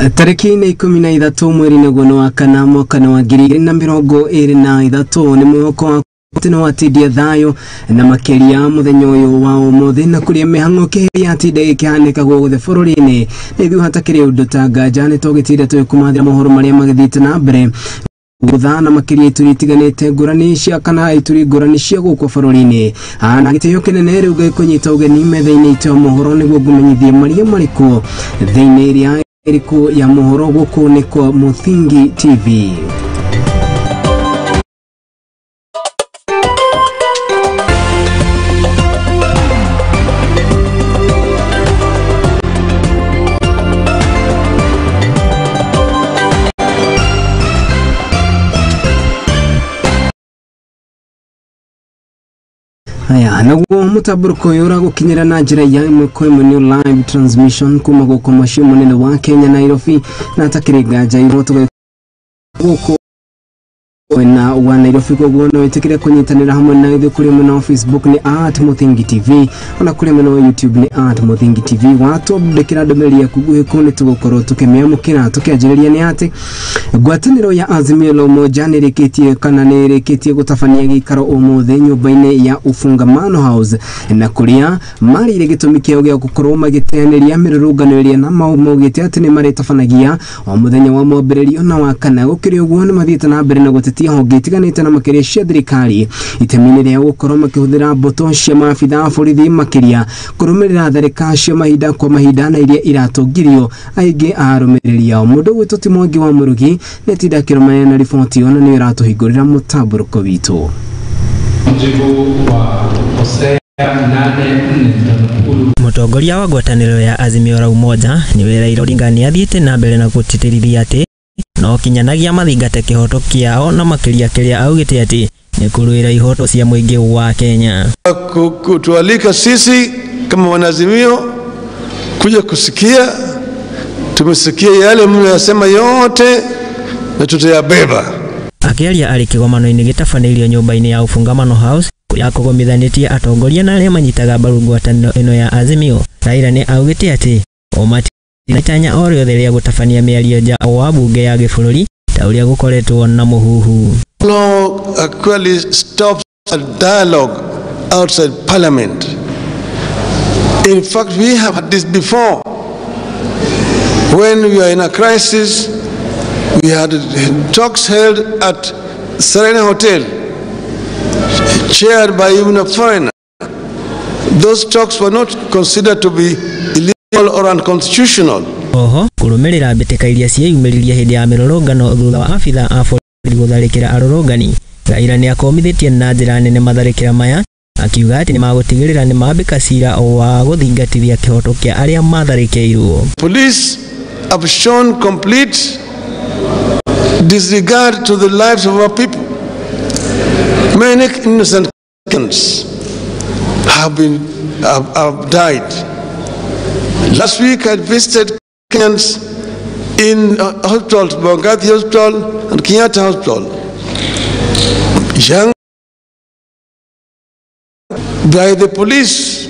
Tarĩki-inĩ 13 mweri-inĩ guo wa kana mwaka wa 2023 nĩ mwĩhoko wa atĩ nĩ watindia thayũ na makĩria mũthenya ũyũ wa ũmũthĩ na kũrĩa mĩhang'o kĩhĩria yatinda ĩkĩhanĩka guothe bũrũri-inĩ na ithuĩ hatakĩrĩ ũndũ ta nganja nĩ tũgĩtinda tũgĩkũmathĩra mohoro marĩa magĩthiĩte na mbere gũthaa na makĩria ituri itiganĩte ngũrani cia kana ituri ngũrani cia gũkũ bũrũri-inĩ na gĩtĩo kĩnene rĩu ngĩkũnyita ũgeni metha-inĩ itũ ya mohoro nĩguo ngũmenyithie marĩa marĩkũ thĩinĩ ĩrĩa ĩrĩkũ ya mohoro gũkũ nĩ kwa Muthingi TV. Haya, naguo mũtambũrũko ũyũ ũragũkinyĩra na njĩra ya ĩmwe kwa ĩmwe nĩ live transmission kuma gũkũ mũciĩ mũnene wa Kenya Nairobi, na hatakĩrĩ nganja irwo gũkũ mwena wa Nairobi koguo no wĩtĩkĩre kũnyitanĩra hamwe na ithuĩ kũrĩ mwena wa Facebook nĩ @Muthingi TV, ona kũrĩ mwena wa YouTube nĩ @Muthingi TV. Watwandĩkĩra ndũmĩrĩri yaku nguhĩ kũu nĩ tũgũkorwo tũkĩmĩamũkĩra. Tũkĩanjĩrĩria nĩ atĩ ngwatanĩro ya Azimio la Umoja nĩ ĩrĩkĩtie kana nĩ ĩrĩkĩtie gũtabania gĩikaro ũmũthĩ nyũmba-inĩ ya Ufungamano House, na kũrĩa marĩire gĩtũmi kĩao gĩa gũkorwo magĩteanĩria mĩrũrũngano ĩrĩa na maugĩte atĩ nĩ marĩtabanagia o mũthenya wa mwambĩrĩrio na wa kana. Gũkĩrĩ ũguo nĩ mathiĩte na mbere na gũtetia honge itiganĩte na makĩria cia thirikari itemi-inĩ rĩa gũkorwo makĩhũthĩra mbũtũ cia maabitha a borithi makĩria kũrũmĩrĩra tharĩka cia mahinda kwa mahinda na iria iratũngirio aingĩ a arũmĩrĩri ao. Mũndũ ũgwĩtwo ti Mwangi wa Mũrugi nĩ atinda akĩrũmania na riboti ĩyo na nĩyo ĩratũhingũrĩra mũtambũrũko witũ. Mũtongoria wa ngwatanĩro ya Azimio la Umoja nĩwe Raila Odinga nĩ athiĩte na mbere na gũtĩtĩrithia atĩ no kinyanagia mathingate kĩhoto kĩao na makĩria kĩrĩa augĩte atĩ nĩ kũrũĩra ihoto cia mũingĩ wa Kenya. Kutualika sisi kama wanaazimio kuja kusikia, tumesikia yale mnayosema yote na tutayabeba. Akĩaria arĩ kĩgomano-inĩ gĩtabanĩirio nyũmba-inĩ ya Ufungamano House kũrĩa kũgomithanĩtie atongoria na arĩa manyitaga mbaru ngwatanĩro ĩno ya Azimio, Raila nĩ augĩte atĩ o matinatanya o rĩothe rĩa gũtabania mĩario nja wa bunge ya gĩbũrũri ta ũrĩa gũkoretwo na mũhuhu. Law actually stops a dialogue outside parliament. In fact, we have had this before. When we are in a crisis, we had talks held at Serena Hotel, chaired by even a foreigner. Those talks were not considered to be illegal or unconstitutional. Oho, kũrũmĩrĩra mbĩtĩka iria cieyumĩririe hĩndĩ ya mĩrũrũngano thutha wa abitha a borithi gũtharĩkĩra arũrũngani, Raila nĩ akomithĩtie na njĩra nene matharĩkĩra maya, akiuga atĩ nĩmagũtigĩrĩra nĩmambĩka cira wa gũthingatithia kĩhoto kĩa arĩa matharĩkĩirwo. Police have shown complete disregard to the lives of our people. Many innocent Kenyans have died. Last week I visited Kenyans in hospitals, Mbagathi Hospital and Kenyatta Hospital. Young by the police.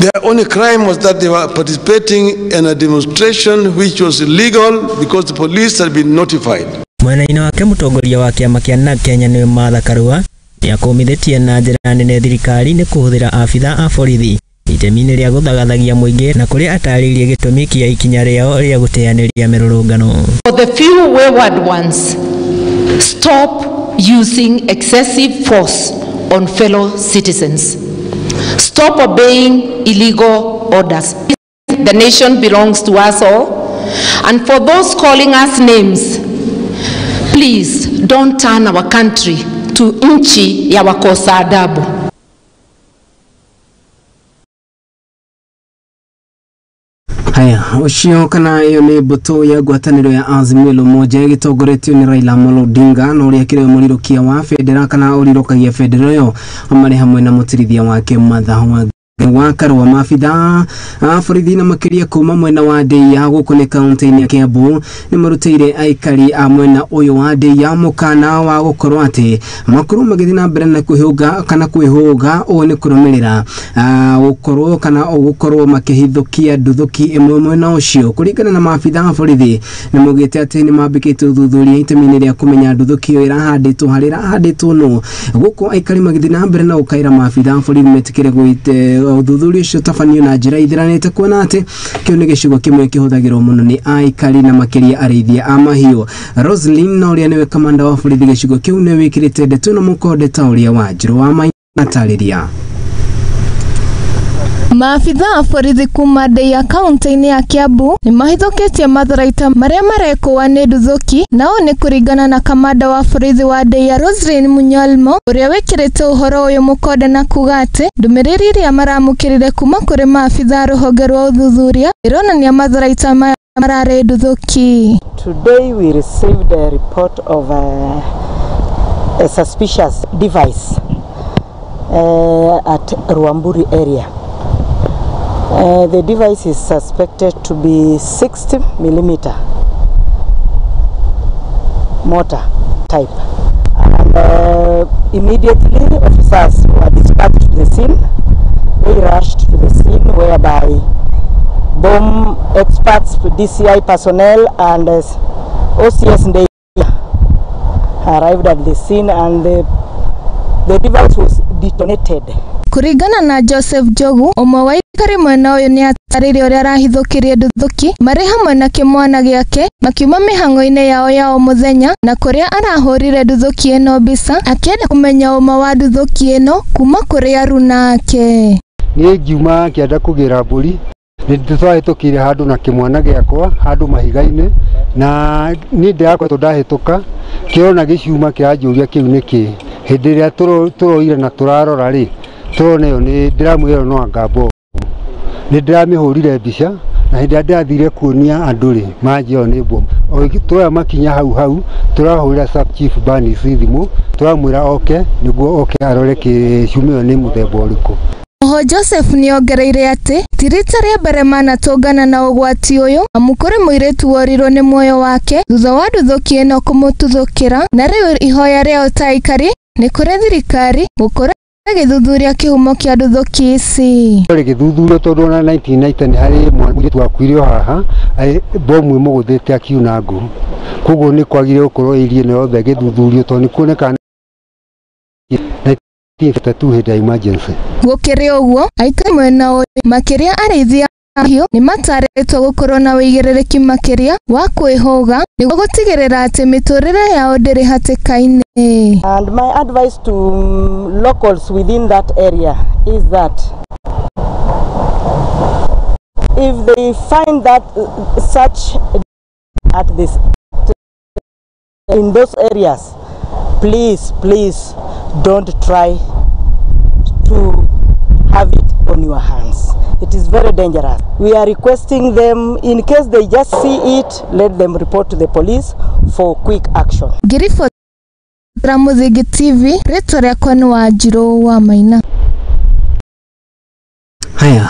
Their only crime was that they were participating in a demonstration which was illegal because the police had been notified. Mwena-inĩ wake mũtongoria wa kĩama kĩa NARC Kenya nĩwe Martha Karua nĩakũmithĩtie na njĩra nene thirikari nĩ kũhũthĩra abitha a borithi itemi-inĩ rĩa gũthagathagia mũingĩ na kũrĩa atarĩirie gĩtũmi kĩa ikinya rĩao rĩa gũteanĩria mĩrũrũngano. For the few wayward ones, stop using excessive force on fellow citizens. Stop obeying illegal orders. The nation belongs to us all. And for those calling us names, please don't turn our country to nchi ya wakosa adabu. Haya, ũcio kana ĩyo nĩ mbũtũ ya ngwatanĩro ya Azimio la Umoja ĩgĩtongoretio nĩ Raila Amolo Odinga na ũrĩa akĩrĩ mũrirũkia wa bendera kana ũrirũkagia bendera ĩyo marĩ hamwe na mũtirithia wake Martha Wa Karua maabithaa a borithi na makiria kuma mwena wa Ndeia gũkũ nĩ kaunti-inĩ ya Kiambu nĩ marutĩire aikari a mwena ũyũ wa Ndeia mũkana wa gũkorwo atĩ makorwo magĩthiĩ na mbere na kwĩhũga kana kwĩhũga. Ũũ nĩ kũrũmĩrĩra gũkorwo kana gũkorwo makĩhithũkia nduthũki ĩmwe mwena ũcio. Kũringana na maabithaa a borithi, nĩ maugĩte atĩ nĩ mambĩkĩte ũthuthuria itemi-inĩ rĩa kũmenya nduthũki ĩyo ĩrahandĩtwo harĩa ĩrahandĩtwo nũ, gũkũ aikari magĩthiĩ na mbere na gũkaĩra maabithaa a borithi metĩkĩre gwĩte ũthuthuria ũcio ũtabanio na njĩra ithiranĩte, kuona atĩ kĩu nĩ gĩcigo kĩmwe kĩhũthagĩrwo mũno nĩ aikari na makĩria arĩithia a mahiũ. Roslyn na ũrĩa nĩwe kamanda wa borithi gĩcigo kĩu nĩ wĩkĩrĩte ndeto ĩno mũkonde ta ũrĩa Wanjirũ wa Maina atarĩria. Maabithaa a borithi kuma Ndeia kaunti-inĩ ya Kiambu nĩ mahithũkĩtie matharaita marĩa marekũa nĩ nduthũki, na ũũ nĩ kũringana na kamanda wa borithi wa Ndeia Roselyn Munyolmo, ũrĩa wĩkĩrĩte ũhoro ũyũ mũkonde na kuga atĩ ndũmĩrĩri ĩrĩa maramũkĩrire kuma kũrĩ maabithaa a rũhonge rwa ũthuthuria ĩronania matharaita maya mararĩ nduthũki. Today we received a report of a suspicious device at Rwamburi area. The device is suspected to be 60 millimeter mortar type. And immediately officers were dispatched to the scene. They rushed to the scene whereby bomb experts, DCI personnel and OCS Ndeia arrived at the scene, and the device was detonated. Kũringana na Joseph Njogu, ũmwe wa aikari mwena ũyũ, nĩ atarĩirie ũrĩa arahithũkirie nduthũki marĩ hamwe na kĩmwana gĩake makiuma mĩhang'o-inĩ yao ya o mũthenya, na kũrĩa arahũrire nduthũki ĩno mbica akĩenda kũmenya ũma wa nduthũki ĩno kuma kũrĩ aruna ake. Niĩ ngiuma ngĩenda kũgĩra mbũri, nĩ twahĩtũkĩire handũ na kĩmwana gĩakwa handũ mahiga-inĩ, na niĩ ndĩrakoretwo ndahĩtũka kĩrona gĩciuma kĩranjũria kĩu nĩ kĩ. Hĩndĩ ĩrĩa tũroire na tũrarora rĩ, tũrona ĩyo nĩ ndĩramwĩra no anga bomu. Nĩ ndĩramĩhũrire mbica, na hĩndĩ ĩrĩa ndĩrathire kuonia andũ rĩ, manjia ĩyo nĩ bomu. Tuoya makinya hau hau tũrahũrĩra sub chief Bernice thimũ, tũramwĩra oke nĩguo oke arore gĩcuma ĩyo nĩ mũthemba ũrĩkũ. Oho Joseph nĩongereire atĩ ti rita rĩa mbere manatũngana na ũgwati ũyũ, amu kũrĩ mũirĩtu worirwo nĩ muoyo wake thutha wa nduthũki ĩno kũmũtuthũkĩra, na rĩu ihoya rĩao ta aikari nĩ kũrĩ thirikari gũkorwo ĩgĩthuthuria kĩhumo kĩa nduthũki ici. Rĩgĩthuthurio tondũ ona 1990 nĩ harĩ mũirĩtu wakuire o haha bomu ĩmũgũthĩte akiuna ngũ, koguo nĩ kwagĩrĩire gũkorwo area ĩno yothe ĩgĩthuthurio tondũ nĩ kuonekaga 1952 hĩndĩ ya emergency. Gũkĩrĩ ũguo, aikari mwena ũyũ makĩria arĩithia a mahiũ nĩ matarĩtwo gũkorwo na ũigĩrĩrĩki makĩria wa kwĩhũga nĩguo gũtigĩrĩra atĩ mĩtũrĩre yao ndĩrĩ hatĩka-inĩ. And my advice to locals within that area is that if they find that such at this in those areas, please, please don't try to have it on your hands. It is very dangerous. We are requesting them, in case they just see it, let them report to the police for quick action. Ngĩribotera Mũthingi TV, rĩtwa rĩakwa nĩ Wanjirũ wa Maina. Haya,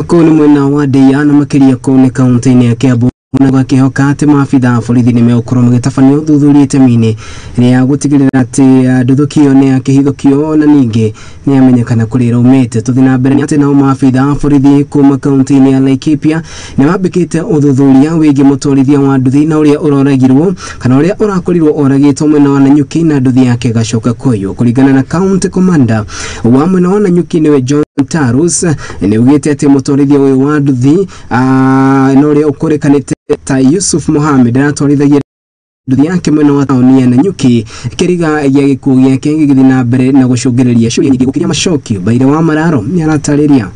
kũu nĩ mwena wa Ndeia na makĩria kũu nĩ kaunti-inĩ ya Kiambu, na gakĩhoka atĩ maabithaa a borithi nĩ megũkorwo magĩtabania ũthuthuria itemi-inĩ rĩa gũtigĩrĩra atĩ nduthũki ĩyo nĩ yakĩhithũkio na ningĩ nĩ yamenyekana kũrĩa ĩraumĩte. Tũthiĩ na mbere atĩ nao maabithaa a borithi kuma kaunti-inĩ ya Laikipia nĩ mambĩkĩte ũthuthuria wĩgiĩ mũtwarithia wa nduthi na ũrĩa ũroragirwo kana ũrĩa ũrakorirwo oragĩtwo mwena wa Nanyuki na nduthi yake ĩgacoka kũiywo. Kũringana na county commander wa mwena wa Nanyuki nĩwe John Tarus, nĩ augĩte atĩ mũtwarithia ũyũ wa nduthi na ũrĩa ũkũrĩkanĩte ta Yusuf Mohamed aratwarithagia nduthi yake mwena wa taũni ya Nanyuki, kĩriga gĩa gĩkuũ gĩake gĩgĩthiĩ na mbere na gũcũngĩrĩria ciũria nyingĩ gũkĩria macokio. Baire wa Mararo nĩ aratarĩria.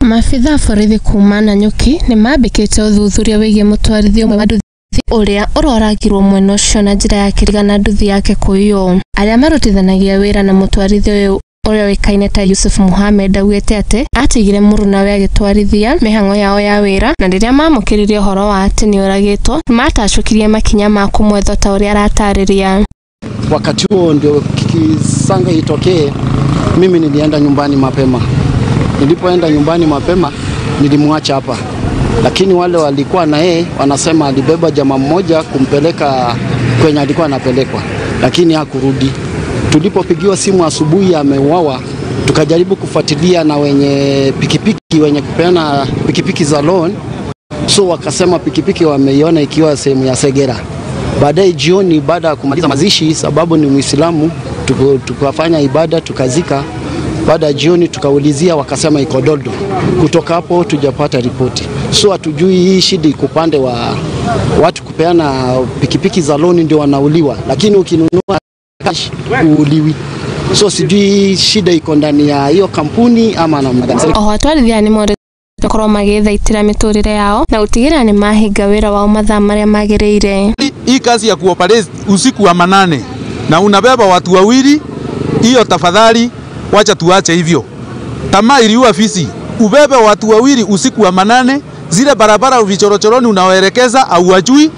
Maabithaa a borithi kuma Nanyuki nĩ mambĩkĩte ũthuthuria wĩgiĩ mũtwarithia ũmwe wa nduthi ũrĩa ũroragirwo mwena ũcio na njĩra ya kĩriga na nduthi yake kũiywo. Arĩa marutithanagia wĩra na mũtwarithia ũyũ ũrĩa ũĩkaine ta Yusuf Mohamed augĩte atĩ atigire mũrunawe agĩtwarithia mĩhang'o yao ya wĩra, na rĩrĩa mamũkĩrire ũhoro wa atĩ nĩoragĩtwo nĩmatacũkirie makinya ma kũmwetha ta ũrĩa aratarĩria. Wakati huo ndio kisanga itokee, mimi nilienda nyumbani mapema. Nilipoenda nyumbani mapema nilimwacha hapa, lakini wale walikuwa na yeye wanasema alibeba jamaa mmoja kumpeleka kwenye alikuwa anapelekwa, lakini hakurudi. Tulipopigiwa simu asubuhi ameuawa, tukajaribu kufuatilia na wenye pikipiki, wenye kupeana pikipiki za loan, so wakasema pikipiki wameiona ikiwa sehemu ya Segera. Baadaye jioni, baada ya kumaliza mazishi, sababu ni Muislamu, tukafanya ibada tukazika. Baada ya jioni tukaulizia, wakasema iko Doldo. Kutoka hapo tujapata ripoti, so hatujui hii shida iko upande wa watu kupeana pikipiki za loan ndio wanauliwa, lakini ukinunua cash uuliwi. So sijui shida iko ndani ya hiyo kampuni ama namna gani. Oho atwarithia nĩ morĩtwo gũkorwo magĩthaitĩra mĩtũrĩre yao na gũtigĩrĩra nĩ mahinga wĩra wao mathaa marĩa magĩrĩire. Hii kazi ya kuoperate usiku wa manane na unabeba watu wawili, hiyo tafadhali wacha tuache hivyo. Tamaa iliua fisi. Ubebe watu wawili usiku wa manane, zile barabara vichorochoroni unawaelekeza au wajui,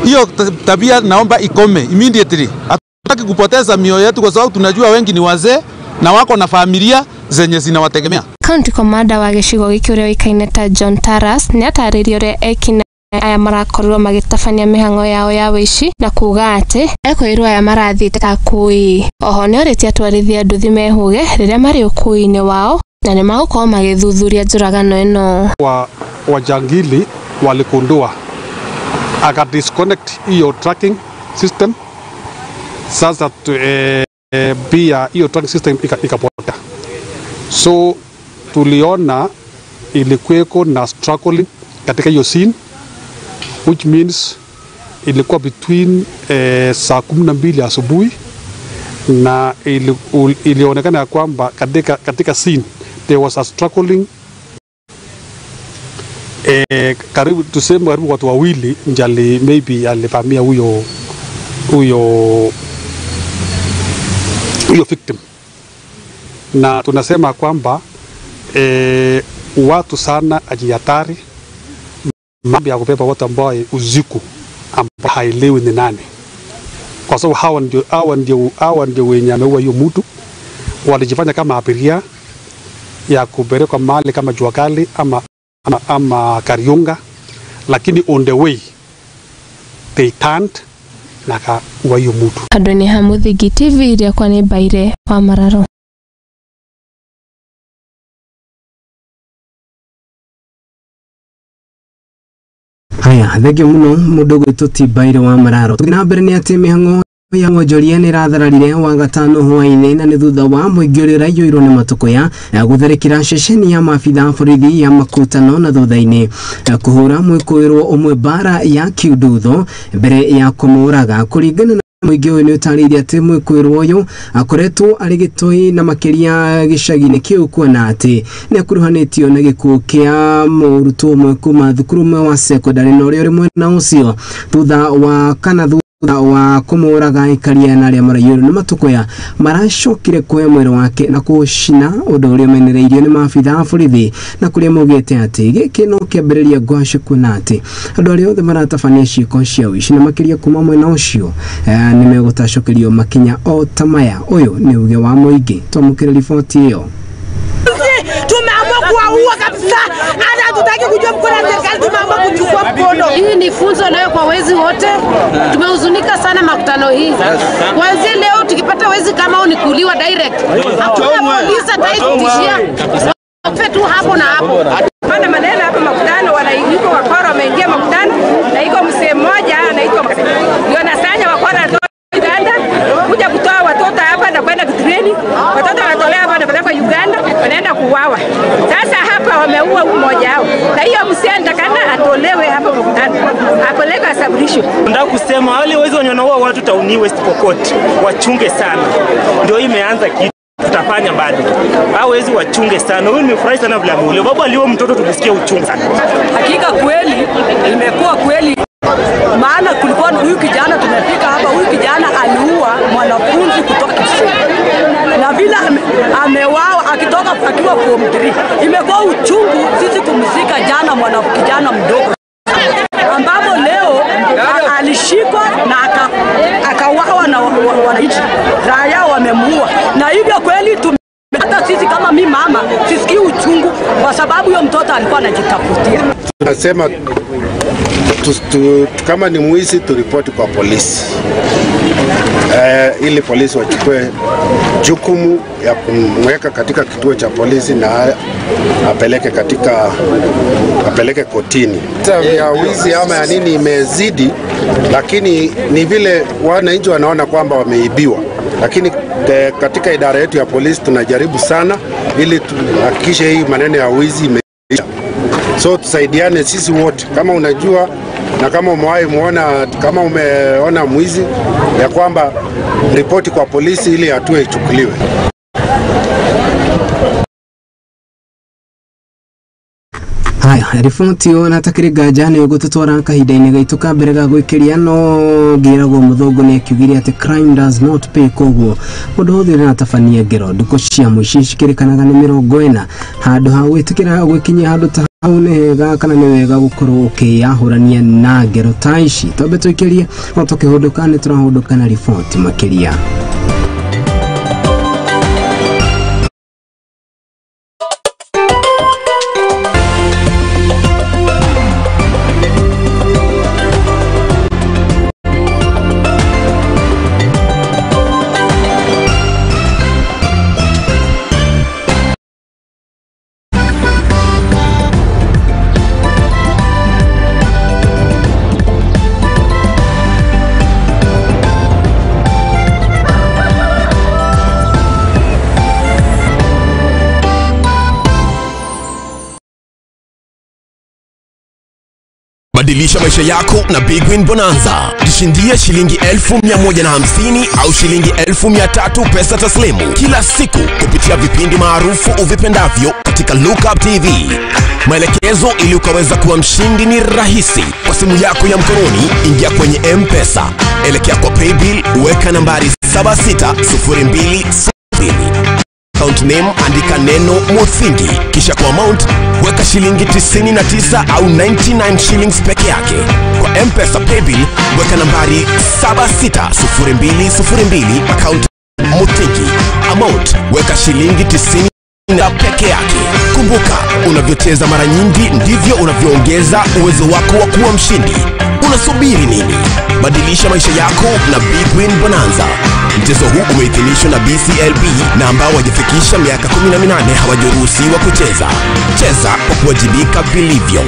hiyo tabia naomba ikome immediately. Hatutaki kupoteza mioyo yetu kwa sababu tunajua wengi ni wazee na wako na familia zenye zinawategemea. County Commander wa gĩcigo gĩkĩ ũrĩa ũĩkaine ta John Taras nĩ atarĩirie ũrĩa ekina aya marakorirwo magĩtabania mĩhang'o yao ya wĩici na kuga atĩ ekũĩrwo aya marathiĩte ta akui. Oho nĩorĩtie atwarithia nduthi mehũge rĩrĩa marĩ ũkui-inĩ wao na nĩmagũkorwo magĩthuthuria njũragano ĩno. Wajangili walikundua aka disconnect hiyo tracking system. Sasa pia hiyo tracking system ikapotea. So tuliona ilikuweko na struggling katika hiyo scene, which means ilikuwa between saa 12 asubuhi, na ilionekana kwamba katika scene there was a struggling, karibu tuseme karibu watu wawili njali maybe alivamia huyo victim. Na tunasema kwamba watu sana ajihatari mambo ya kubeba watu ambao usiku ambao haelewi ni nani, kwa sababu hawa ndio wenye ameua hiyo mtu. Walijifanya kama abiria ya kupelekwa mahali kama jua kali ama Kariunga, lakini on the way they turned na kaua hiyo mtu. Andũ nĩ ha Mũthingi TV rĩakwa nĩ Mbaire wa Mararo. Haya, thengio muno mundu gwitwo ti Mbaire wa Mararo. Tũthiĩ na mbere nĩ atĩ mĩhang'o ya wonjoria nĩ ĩrathararire wagatano hwaĩ-inĩ na nĩ thutha wa mũingĩ ũrĩa ũraiyũirwo nĩ matũkũya gũtharĩkĩra ceceni ya maabitha a borithi ya Makutano na thutha-inĩ kũhũra mwĩkũĩrwo ũmwe mbara ya kiundutho mbere ya kũmũraga. Kũringana na mũingĩ ũyũ nĩ ũtarĩirie atĩ mwĩkũĩrwo ũyũ akoretwo arĩ gĩtoi na makĩria gĩcagi-inĩ kĩu, kuona atĩ nĩ akuruhanĩtio na gĩkuũ kĩa mũrutwo ũmwe kuma thukuru ũmwe wa sekondari na ũrĩa ũrĩ mwena ũcio thutha wa kana thutha wa kũmũraga aikaria na arĩa maraiyũirwo nĩ matũkũya maracokire kuoya mwĩrĩ wake na kũũcina, ũndũ ũrĩa ũmenereirio nĩ maabitha a borithi na kũrĩa maugĩte atĩ gĩkĩ no kĩambĩrĩria ngwacĩ, kuona atĩ andũ arĩa othe maratabania ciĩko cia ũici na makĩria kuma mwena ũcio nĩ megũtacũkĩrio makinya o ta maya. Ũyũ nĩ uge wa mũingĩ. Twamũkĩre riboti ĩyo. Tumeamua kuwaua kabisa, hata hatutaki kujua mkono wa serikali, tumeamua kuchukua mkono. Hii ni funzo leo kwa wezi wote. Tumehuzunika sana makutano hii. Kuanzia leo tukipata wezi kama hao ni kuuliwa direct. Hakuna polisi atakayetutishia. Wafe tu hapo na hapo. Pana maneno hapa makutano, wanaiko wakora wameingia makutano na iko msee mmoja anaitwa ndio anasanya wakora anatoka Uganda kuja kutoa watoto hapa na kwenda kitreni. Watoto wanatolewa hapa na kupelekwa Uganda, wanaenda kuuawa. Sasa hapa wameua mmoja wao. Na hiyo msee anatakana atolewe hapa makutano, apelekwe asabirishwe. Nataka kusema wale wezi wanaoua watu tauni West Pokot wachunge sana. Ndio imeanza kitu tutafanya bado. Hao wezi wachunge sana. Huyu nimefurahi sana vile ameuliwa. Babu aliua mtoto tulisikia uchungu sana. Hakika kweli imekuwa kweli, maana kulikuwa huyu kijana tumefika hapa, huyu kijana aliua mwanafunzi kutoka Kisumu. Na vile amewawa akitoka akiwa form 3. Imekuwa uchungu sisi kumzika jana mwana kijana mdogo, ambapo leo alishikwa na akawawa na Wananchi raia wamemuua, na hivyo kweli hata sisi kama mimi mama sisikii uchungu kwa sababu huyo mtoto alikuwa anajitafutia. Tunasema kama ni mwizi turipoti kwa polisi, ili polisi wachukue jukumu ya kumweka katika kituo cha polisi na apeleke kotini. Ya wizi ama ya nini imezidi, lakini ni vile wananchi wanaona kwamba wameibiwa. Lakini katika idara yetu ya polisi tunajaribu sana ili tuhakikishe hii maneno ya wizi imeisha. So tusaidiane sisi wote. Kama unajua na kama umewahi muona, kama umeona mwizi, ya kwamba ripoti kwa polisi ili hatua ichukuliwe. Haya, riboti yo na takiri nganja nĩ ũgũtũtwara kahinda-inĩ gaitũ ka mbere ga gwĩkĩria, no ngĩragwo mũthũngũ nĩ akiugire atĩ crime does not pay, koguo mũndũ wothe ũrĩa ũratabania ngero ndukũ cia mũici cikĩrĩkanaga nĩ 40 handũ ha gwĩtĩkĩra gwĩkinyia handũ ta hau nĩ hega kana nĩ wega gũkorwo ũkĩyahũrania na ngero ta ici. Twambe tũikĩrie no tũkĩhũndũka nĩ tũrahũndũka na riboti makĩria. Badilisha maisha yako na Big Win Bonanza. Jishindie shilingi 1,150 au shilingi 1,300 pesa taslimu kila siku kupitia vipindi maarufu uvipendavyo katika Lookup TV. Maelekezo ili ukaweza kuwa mshindi ni rahisi. Kwa simu yako ya mkononi, ingia kwenye M-Pesa, elekea kwa Paybill, weka nambari 760202. Account name andika neno Muthingi, kisha kwa amount weka shilingi 99 au 99 shillings peke yake. Kwa M-Pesa Paybill weka nambari 760202, account Muthingi, amount weka shilingi 90 peke yake. Kumbuka, unavyocheza mara nyingi ndivyo unavyoongeza uwezo wako wa kuwa mshindi. Unasubiri nini? Badilisha maisha yako na Big Win Bonanza. Mchezo huu umeidhinishwa na BCLB na ambao wajifikisha miaka 18 hawajaruhusiwa kucheza. Cheza kwa kuwajibika vilivyo.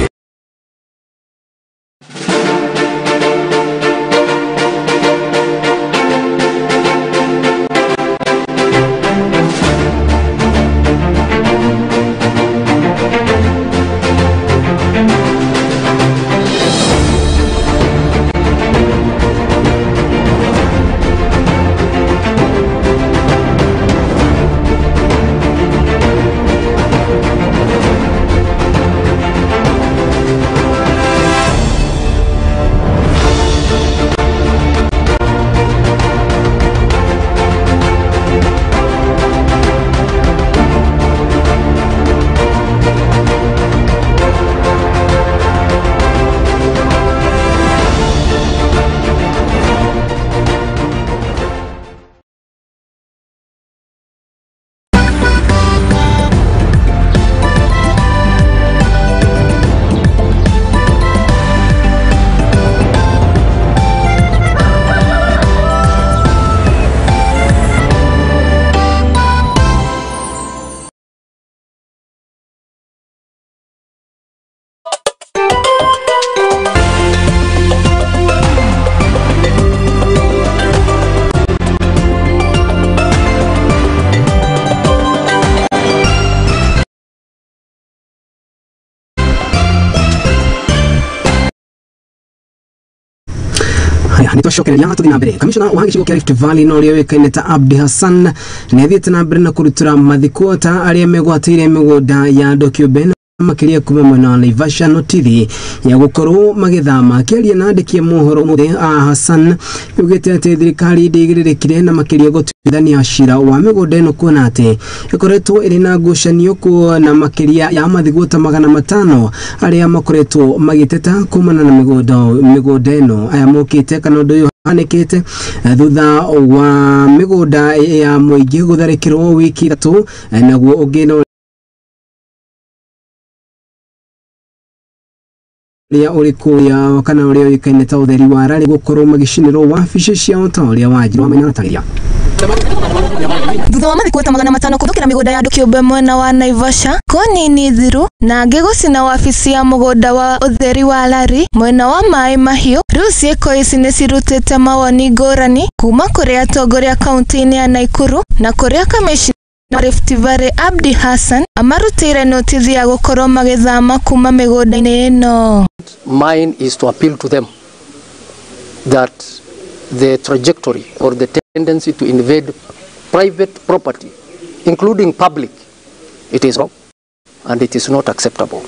Nitoshokereria tuthi na mbere. Kamishona wa gĩcigo kĩa Rift Valley na ũrĩa ũĩkaine ta Abdi Hassan nĩ athiĩte na mbere na kũrutĩra mathiko ta arĩa megwatĩire mĩgũnda ya andũ kĩũmbe na Makiria kuma mwena wa Naivasha notithi ya gukorwo magithama. Akiaria na andĩki a mohoro ũmũthĩ, Hassan yugĩte atĩ thirikari ndĩigĩrĩrĩkire na makĩria gũtuithania cira wa mĩgũnda ĩno, kuona atĩ ĩkoretwo ĩrĩ na ngucanio na makĩria ya mathiguta 500 arĩa makoretwo magĩteta kumana na mĩgũnda ĩno. Aya mokĩte kana ũndũ ũyũ hanĩkĩte thutha wa mĩgũnda ya mũingĩ gũtharĩkĩrwo wiki 3, naguo ũngĩ no ũrĩa ũrĩ kũrĩa kana ũrĩa ũĩkaine ta ũtheri wa rari gũkorwo magĩcinĩrwo wabici ciao ta ũrĩa Wanjiru wamenyanatarĩria. Thutha wa mathikuta 500 kũthũkĩra mĩgũnda ya andũ kĩũmbe mwena wa Naivasha, koni thiru na angĩ gũcina wabici ya mũgũnda wa ũtheri wa Lari mwena wa Maĩ Mahiũ, rĩu ciĩko ici nĩ cirutĩte mawoni ngũrani kuma kũrĩ atongoria kaunti-inĩ ya Naikuru na kũrĩa kamishna Rift Valley Abdi Hassan amarutĩire notithi ya gũkorwo magĩthama kuma mĩgũnda-inĩ ĩno. Mine is to appeal to them that the trajectory or the tendency to invade private property, including public, it is wrong and it is not acceptable.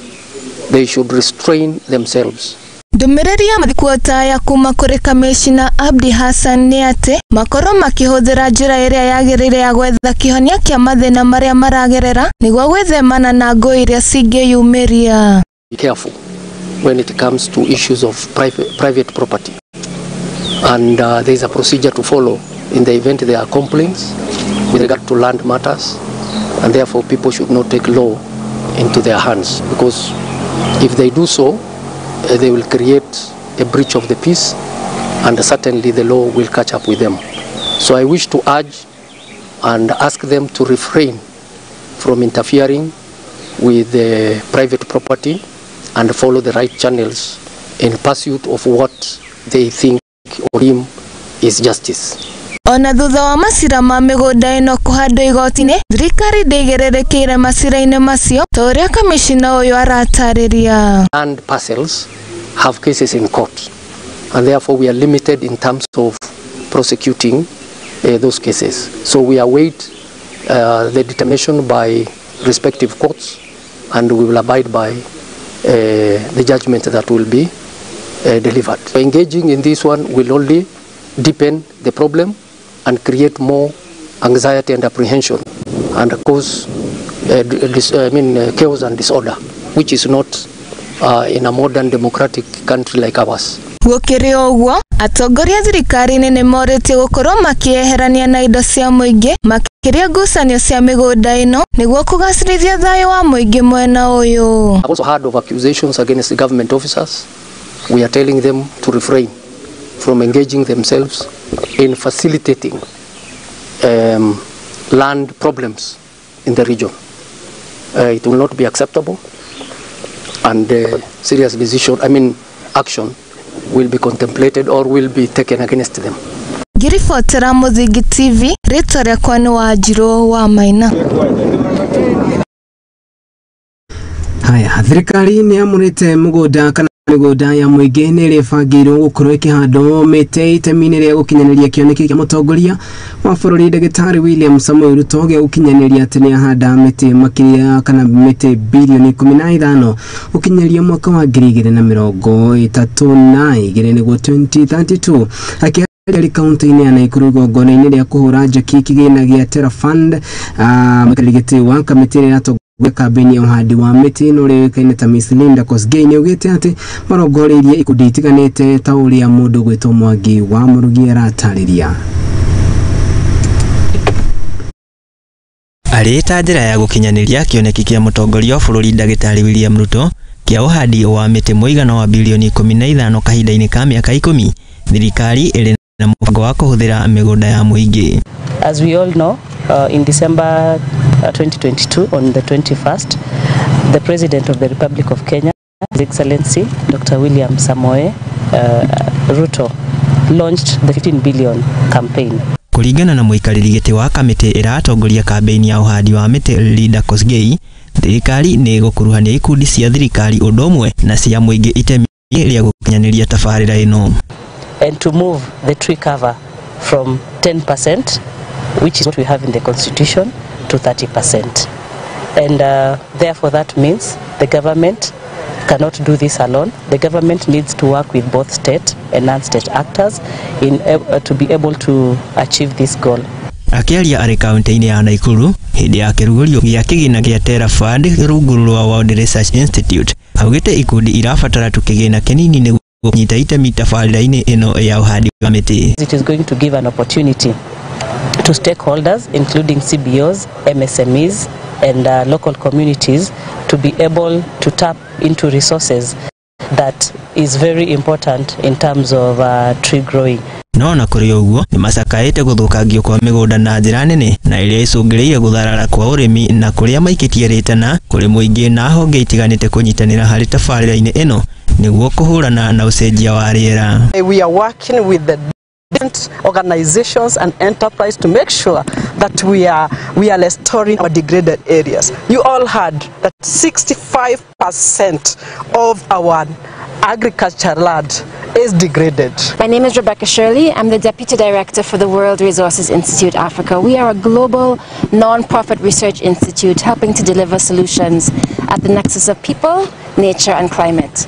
They should restrain themselves. Ndũmĩrĩri ya mathikuota ya kuma kũrĩ kamishna Abdi Hassan nĩ atĩ makorwo makĩhũthĩra njĩra ĩrĩa yagĩrĩire ya gwetha kĩhonia kĩa mathĩna marĩa maragerera nĩguo gwĩthemana na ngũĩ iria cingĩyumĩria. Be careful when it comes to issues of private property, and there is a procedure to follow in the event there are complaints with regard to land matters, and therefore people should not take law into their hands, because if they do so, they will create a breach of the peace, and certainly the law will catch up with them. So I wish to urge and ask them to refrain from interfering with the private property and follow the right channels in pursuit of what they think or deem is justice. Ona thutha wa macira ma mĩgũnda ĩno kũhandwo igoti-inĩ, thirikari ndĩigĩrĩrĩkĩire macira-inĩ macio ta ũrĩa kamishna ũyũ aratarĩria. Land parcels have cases in court, and therefore we are limited in terms of prosecuting those cases. So we await the determination by respective courts, and we will abide by the judgment that will be delivered. Engaging in this one will only deepen the problem and create more anxiety and apprehension and cause chaos and disorder, which is not in a modern democratic country like ours. Gũkĩrĩ ũguo, atongoria thirikari-inĩ nĩ morĩtio gũkorwo makĩeherania na indo cia mũingĩ makĩria ngucanio cia mĩgũnda ĩno nĩguo kũgacĩrithia thayũ wa mũingĩ mwena ũyũ. I've also heard of accusations against the government officers. We are telling them to refrain from engaging themselves in facilitating land problems in the region. It will not be acceptable, and serious action will be contemplated or will be taken against them. Ngĩribotera Mũthingi TV, rĩtwa rĩakwa nĩ Wanjiru wa Maina. Haya, thirikari nĩ yamũrĩte mũgũnda kana mĩgũnda ya mũingĩ nĩ ĩrĩbangĩirwo gũkorwo ĩkĩhandwo mĩtĩ itemi-inĩ rĩa gũkinyanĩria kĩoneki kĩa mũtongoria wa bũrũri Ndagĩtarĩ William Samoei Ruto gĩa gũkinyanĩria atĩ nĩahanda mĩtĩ makĩria kana mĩtĩ bilioni 15 gũkinyanĩria mwaka wa 2032 nĩguo 2032. Akĩaria kaunti-inĩ ya Naikuru igongona-inĩ rĩa kũhũra njeki kĩgĩna gĩa Terra Fund, mũikarĩri wa kamĩtĩ ĩrĩa ĩratongoria kambĩini ya ũhandi wa mĩtĩ ĩno ũrĩa ũĩkaine ta Miss Linda Kosgei nĩaugĩte atĩ marongoreirie ikundi itiganĩte ta ũrĩa mũndũ gwĩtwo Mwangi wa Mũrugi aratarĩria. Arĩ ta njĩra ya gũkinyanĩria kĩoneki kĩa mũtongoria wa bũrũri Ndagĩtarĩ William Ruto kĩa ũhandi wa mĩtĩ mũigana wa bilioni 15 kahinda-inĩ ka mĩaka 10, thirikari ĩrĩ na mũbango wa kũhũthĩra mĩgũnda ya mũingĩ. As we all know, in December 2022, on the 21st, the President of the Republic of Kenya, His Excellency Dr. William Samoei Ruto, launched the 15 billion campaign. Kũringana na mũikarĩri gĩtĩ wa kamĩtĩ ĩratongoria kambĩini ya ũhandi wa mĩtĩ Linda Kosgei, thirikari nĩ ĩgũkuruhania ikundi cia thirikari ũndũ ũmwe na cia mũingĩ itemi rĩa gũkinyanĩria tabarĩra ĩno. And to move the tree cover from 10%, which is what we have in the Constitution, to 30%. And therefore that means the government cannot do this alone. The government needs to work with both state and non-state actors in to be able to achieve this goal. Akĩaria arĩ kaunti-inĩ ya Nakuru hĩndĩ ya kĩrugũrio gĩa kĩgĩna gĩa Terra Fund rungu rwa World Research Institute, augĩte ikundi irabatara tu kĩgĩna kĩnini nĩguo kũnyita itemi tabarĩra-inĩ ĩno ya ũhandi wa mĩtĩ. It is going to give an opportunity to stakeholders including CBOs, MSMEs and local communities to be able to tap into resources that is very important in terms of tree growing. No na kũrĩ ũguo nĩ macakaĩte gũthũkangio kwa mĩgũnda na njĩra nene na ĩrĩa ĩcũngĩrĩirie gũtharara kwa ũrĩmi na kũrĩa maikĩtie rĩtana kũrĩ mũingĩ na honge itiganĩte kũnyitanĩra harĩ tabarĩra-inĩ ĩno nĩguo kũhũrana na ũcenjia wa rĩera. We are working with the different organizations and enterprise to make sure that we are restoring our degraded areas. You all heard that 65% of our agricultural land is degraded. My name is Rebecca Shirley. I'm the Deputy Director for the World Resources Institute Africa. We are a global non-profit research institute helping to deliver solutions at the nexus of people, nature and climate.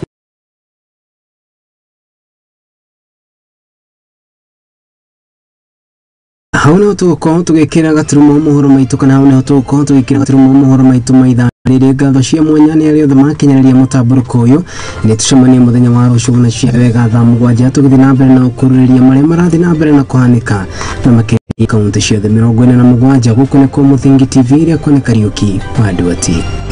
Hau niho tũgũkorwo tũgĩkĩra gaturumo mohoro maitũ, kana hau niho tũgũkorwo tũgĩkĩra gaturumo mohoro maitũ ma ithaa rĩrĩ. Ngatho cia mwanya nĩ arĩa othe makinyanĩria mũtambũrũko ũyũ. Nĩ tũcemanie mũthenya wa rũciũ na cia wega thaa 7, tũgĩthiĩ na mbere na gũkũrũrĩria marĩa marathiĩ na mbere na kũhanĩka na makĩria kaunti ciothe 47. Gũkũ nĩkuo Mũthingi TV, ĩrĩa kuoneka Kariũki wa Nduati.